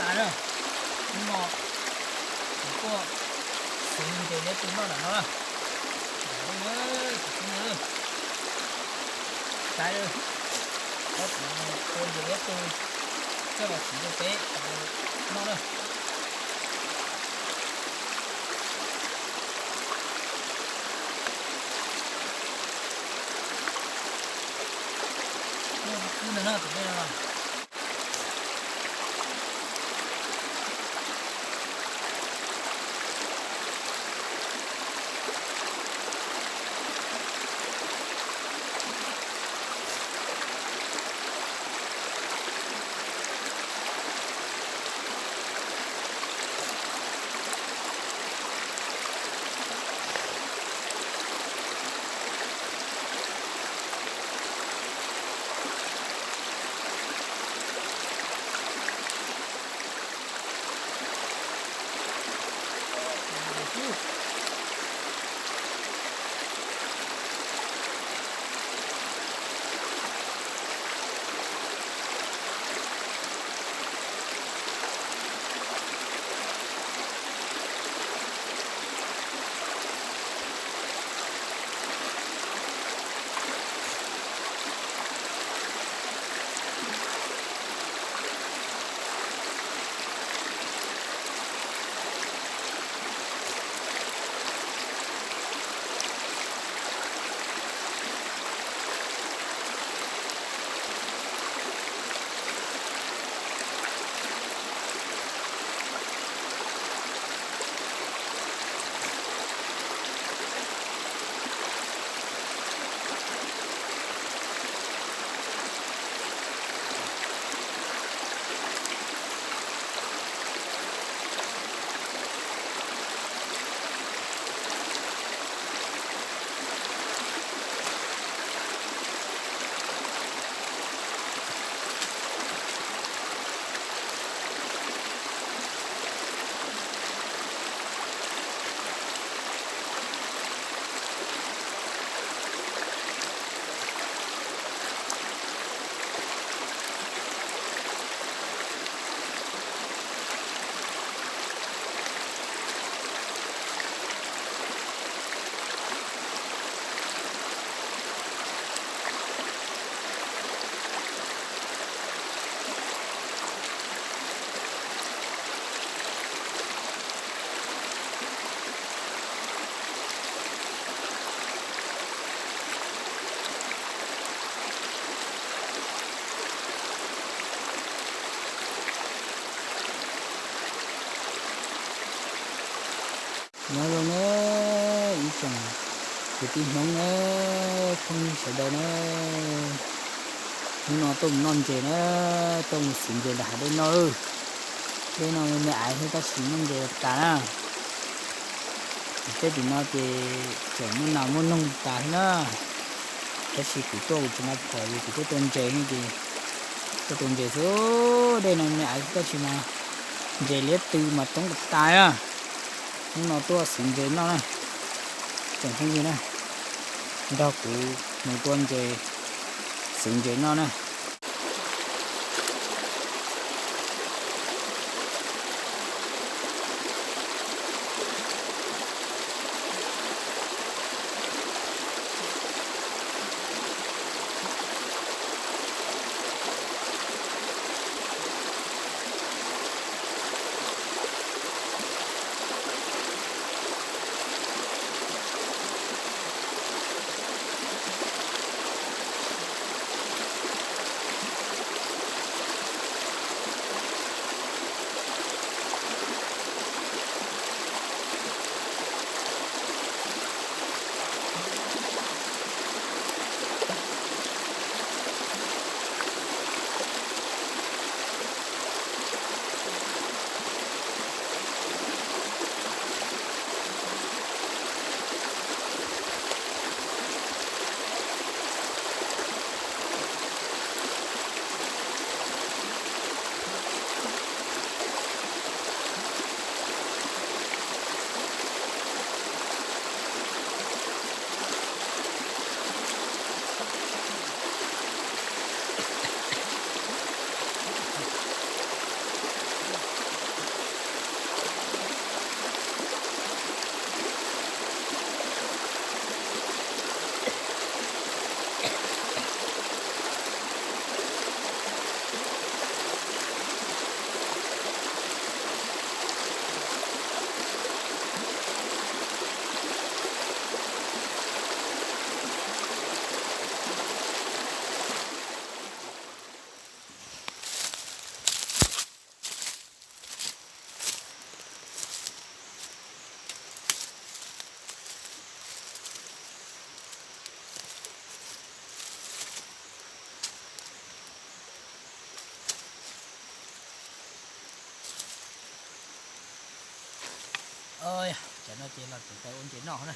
Na, hnub no kuv tuaj siv ntses liab tw noj nram no na. Ntawm no, tus tub na, saib, tab kuv tua ntses liab tw coj los siv rau peb noj na. Muaj tus tub ntawm no, tus dej no. Nyob zoo na ib tsoom kwv tij Hmoob na, phooj ywg sawv daws na, hnub no tuaj mus noj ntses na, tuaj mus siv ntses nram hav dej noj. Dej no me me aiv thiab tab sis noj ntses tas na. Tej tim no ces tseem muaj nas muaj noog tas thiab na. Tab sis kuv tuaj kuv tsis nqa phom ces kuv tuaj tua ntses ne ces tuaj tua ntses xwb. Dej no me me aiv tab sis mas ntses liab tw mas coob tas na. Hnub no tuaj siv ntses noj na. Tsoom phooj ywg na, nrog kuv mus tua ntses, siv ntses noj na. Tam no ces los tseem tau ua ntses noj na.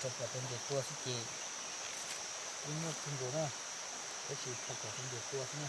Rau pom tus ntses tua xwb ces yeej muaj kawg nkaus na, tab sis rau pom tus ntses tua xwb na.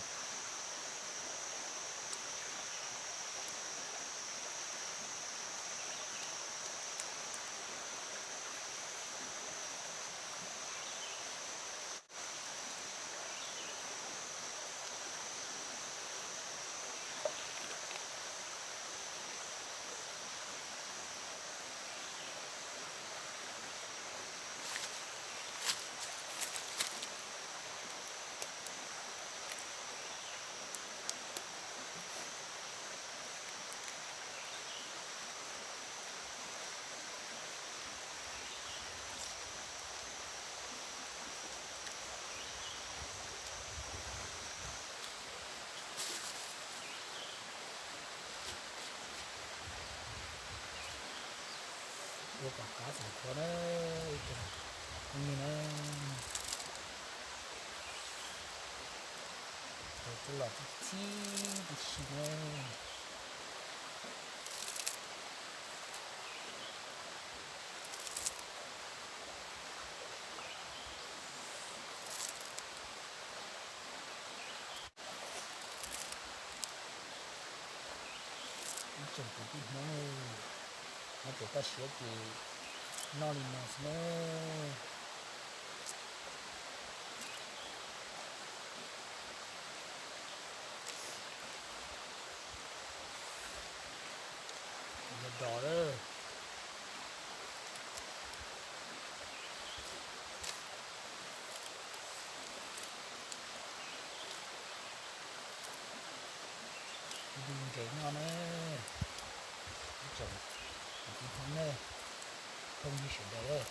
Tom qab xeem Khuav na, ib tsoom phooj ywg na, tau coj los txhib tib si na. Ib tsoom kwv tij Hmoob, nyob pem toj siab ces noj li no xwb na. Yog dos lawm. Ntu ntses noj na, ib tsoom kwv tij Hmoob na, phooj ywg sawv daws.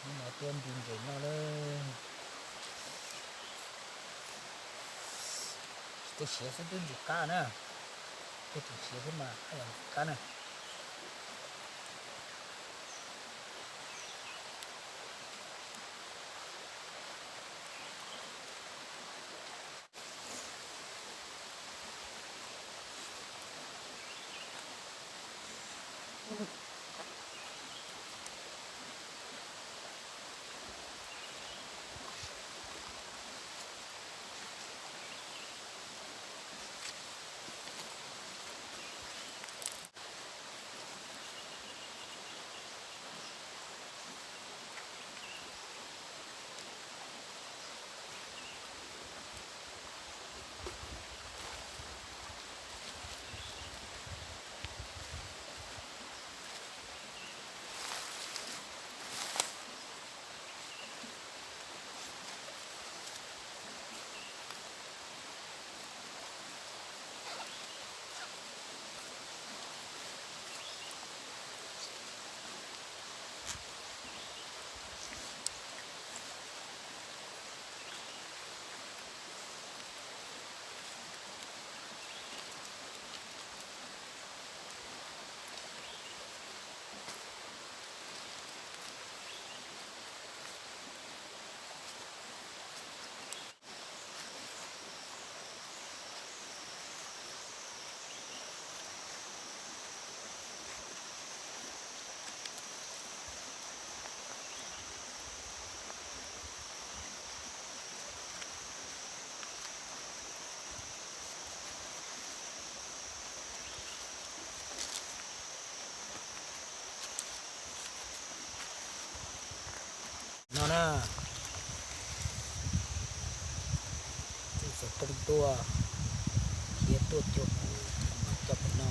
Hnub no tuaj ntu ntses noj lawm. Tsis txawj siav xwb twb ntxim qab na. Txawj tsis siav xwb mas haj yam ntxim qab na. No na, txawm tooj tuaj, thiab tuaj cuag kuv, kuv mam coj pem no.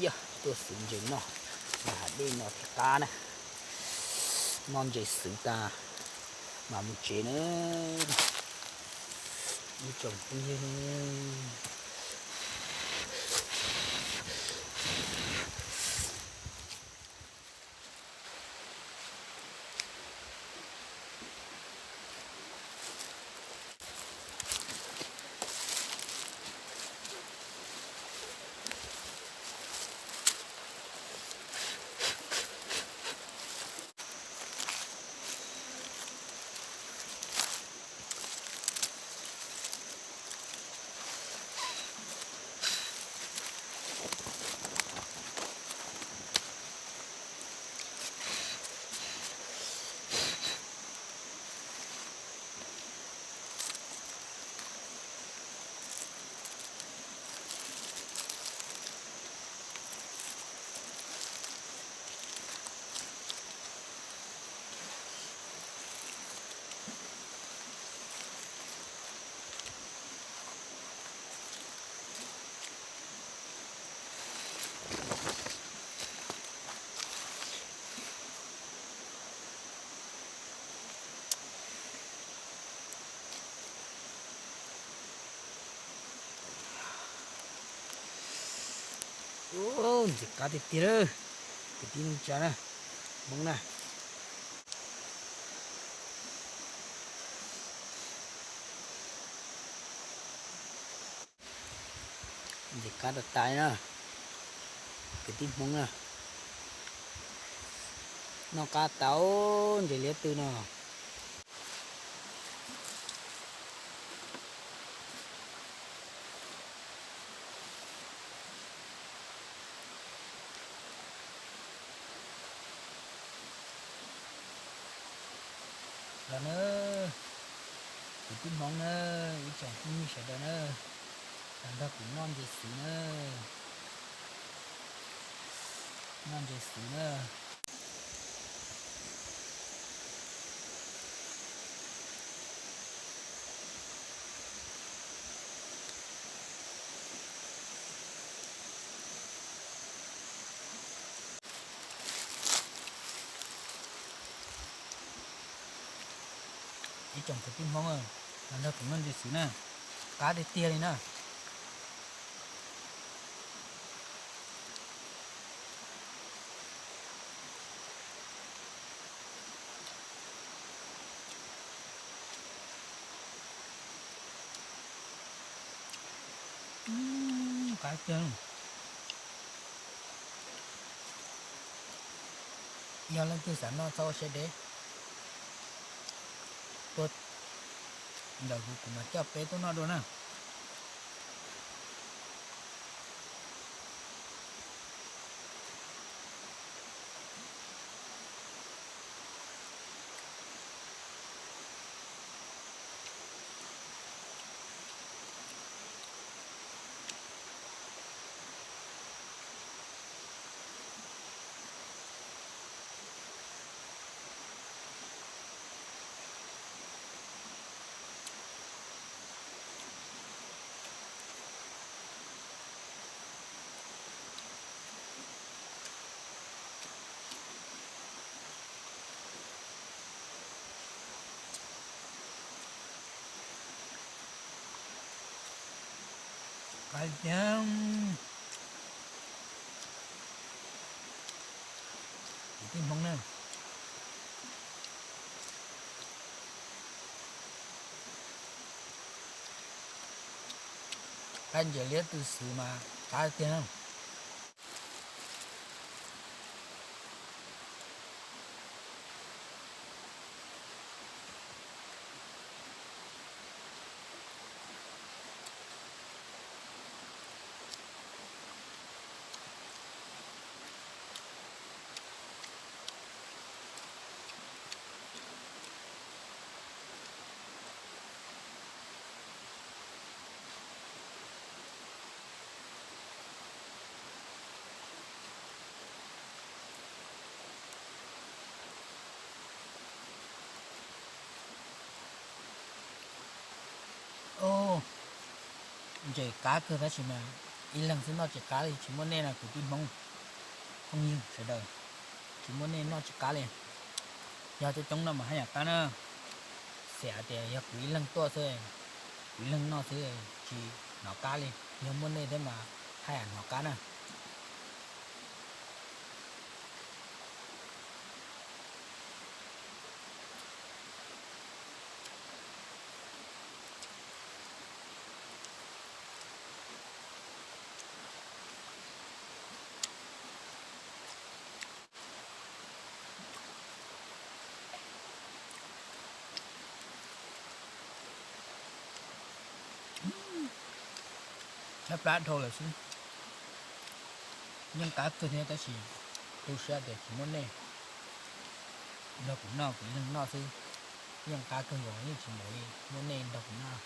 Yog tuaj xwb ntses noj, noj hav dej no thiaj qab na. Noj ntses xwb tas mas mus tsev na. Ib tsoom phooj ywg, Ub, ntxim qab tiag tiag lawm, kwv tij neej tsa na, Hmoob na. Ntxim qab tas tas li na, kwv tij Hmoob na. Noj qab tau, ntses liab tw no. Los na, kwv tij Hmoob na, ib tsoom phooj ywg sawv daws na, los nrog kuv noj ntses xwb na, noj ntses xwb na. Ib tsoom kwv tij Hmoob, los nrog kuv noj ntses xwb na, qab tiag tiag li na. Qab tiag. Yog leej twg xav noj txhob ua siab deb, tuaj ntawm kuv, kuv mam coj peb tuaj noj dua na. Qab tiag. Kwv tij Hmoob na, qaib ntses liab tw xwb mas qab tiag na. Ntses qab kawg tab sis mas ib leeg xwb noj tsis qab li, tsis muaj nej no kwv tij Hmoob, phooj ywg sawv daws, tsis muaj nej noj tsis qab li. Yog coob coob no mas haj yam qab na. Xiam tias yog kuv ib leeg tuaj xwb, kuv ib leeg noj xwb tsis hnov qab li, yog muaj nej thiab mas haj yam hnov qab na. Tshaib plab dhau lawm xwb. Yeej qab kawg thiab tab sis tu siab tias tsis muaj nej nrog kuv noj, kuv ib leeg noj xwb. Yeej qab kawg nkaus, yeej tsis npaum li muaj nej nrog kuv noj.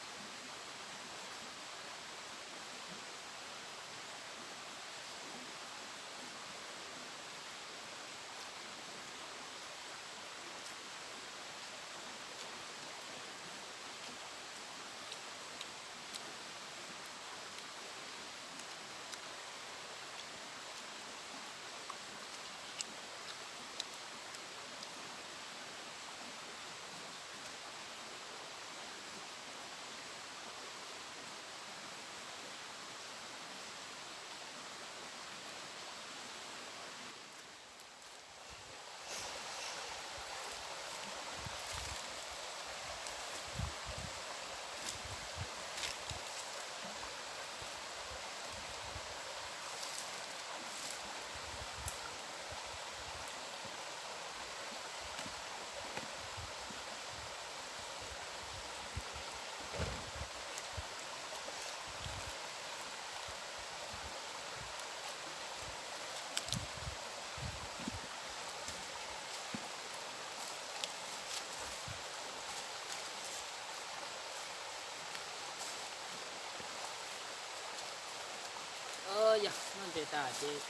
Yog noj ntses tas ces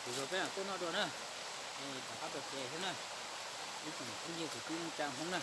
kuv zov peb mam tuaj noj dua na. Rov qab pem pem xwb na, ib tsoom phooj ywg kwv tij neej tsa Hmoob na.